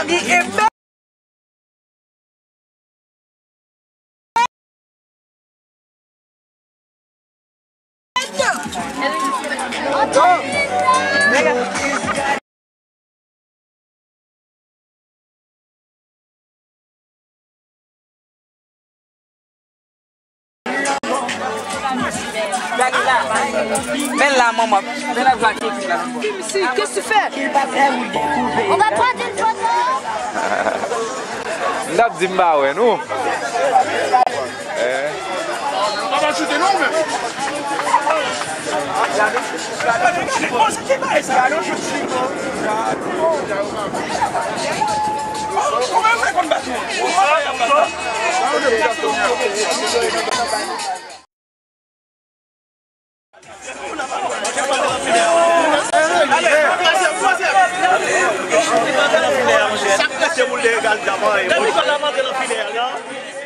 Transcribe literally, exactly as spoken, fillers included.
Li e bèl. Men la, manman. Men la, va kek la. Qu'est-ce que tu fais? On va prendre une photo. M t ap di m pa wè nou. Eh. Papa chute non, men. Bon, se ki bagay sa? Kòman yo fè konn bat nou? Sa k rete pou l te egal daman e. Depi kòl la antre nan filè a la.